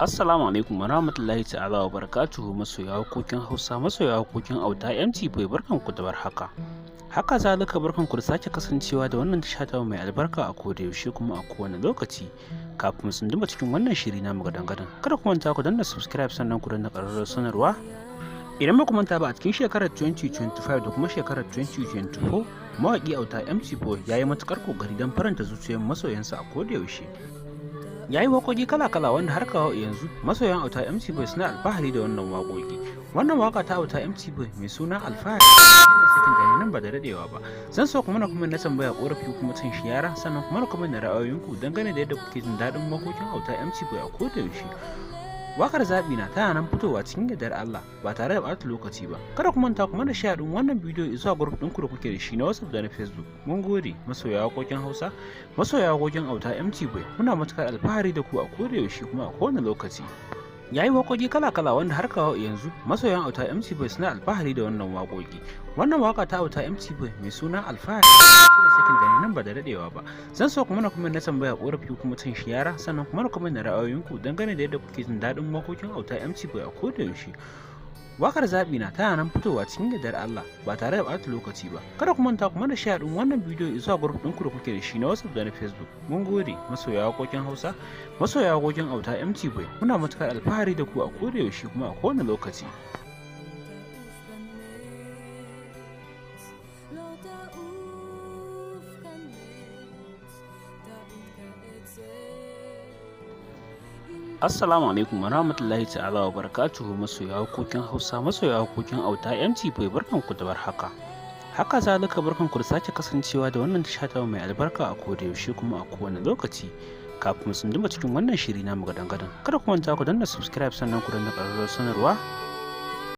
Assalamu alaikum warahmatullahi ta'ala wa barakatuhu, masoya waƙoƙin Hausa, masoya waƙoƙin Auta MT Boy, barkanku da warhaka. Haka zalika, barkanku da sake kasancewa da wannan tasha ta mai albarka a koda yaushe kuma a kowane lokaci. Kafin mu tsunduma cikin wannan shiri namu gadan-gadan, kada ku manta ku danna subscribe, sannan ku danna ƙararrawar sanarwa. Idan ba ku manta ba, a cikin shekarar 2025 da kuma shekarar 2024, mawaƙi Auta MC Boy ya yi matuƙar ƙoƙari don faranta zuciyar masoyansa a koda yaushe. Ya yi waƙoƙi kala-kala wanda har kawo yanzu masoyan Auta MC Boy suna alfahari da wannan waƙoƙi. Wannan waƙa ta Auta MC Boy mai suna Alfahari da sakin da nan ba da daɗewa ba. Zan so kuma na kuma na tambaya, ƙorafi kuma cin shi yara, sannan kuma na kuma na ra'ayoyinku dangane da yadda kuke jin daɗin waƙoƙin Auta MC Boy a koda yaushe. Wakar Zaɓi Na tana nan fitowa cikin yardar Allah ba tare da ɓata lokaci ba. Kada ku manta kuma da share ɗin wannan bidiyo zuwa group ɗinku da kuke da shi na WhatsApp da na Facebook. Mun gode, masoya waƙoƙin Hausa, masoya waƙoƙin Auta MT Boy. Muna matuƙar alfahari da ku a koda yaushe kuma a kowane lokaci. Ya yi waƙoƙi kala-kala wanda har kawo yanzu masoyan Auta MC Boy suna alfahari da wannan waƙoƙi. Wannan waƙa ta Auta MC Boy mai suna Alfahari da sakin da nan ba da daɗewa ba. Zan so kuma na kuma na tambaya, ƙorafi kuma cin shi yara, sannan kuma na kuma na ra'ayoyinku dangane da yadda kuke jin daɗin waƙoƙin Auta MC Boy a koda yaushe. Wakar Zaɓi Na tana nan fitowa cikin yardar Allah ba tare da ɓata lokaci ba. Kada ku manta kuma da share ɗin wannan bidiyo zuwa group ɗinku da kuke da shi na WhatsApp da na Facebook. Mun gode, masoya waƙoƙin Hausa, masoya waƙoƙin Auta MT Boy. Muna matuƙar alfahari da ku a koda yaushe kuma a kowane lokaci. לא תעוף כנץ, תעיד כעצב. Assalamu alaikum warahmatullahi ta'ala wa barakatuhu, masoya waƙoƙin Hausa, masoya waƙoƙin Auta MT Boy, barkanku da warhaka. Haka zalika, barkanku da sake kasancewa da wannan tasha ta mai albarka a koda yaushe kuma a kowane lokaci. Kafin mu tsunduma cikin wannan shiri namu gadan-gadan, kada ku manta ku danna subscribe, sannan ku danna ƙararrawar sanarwa.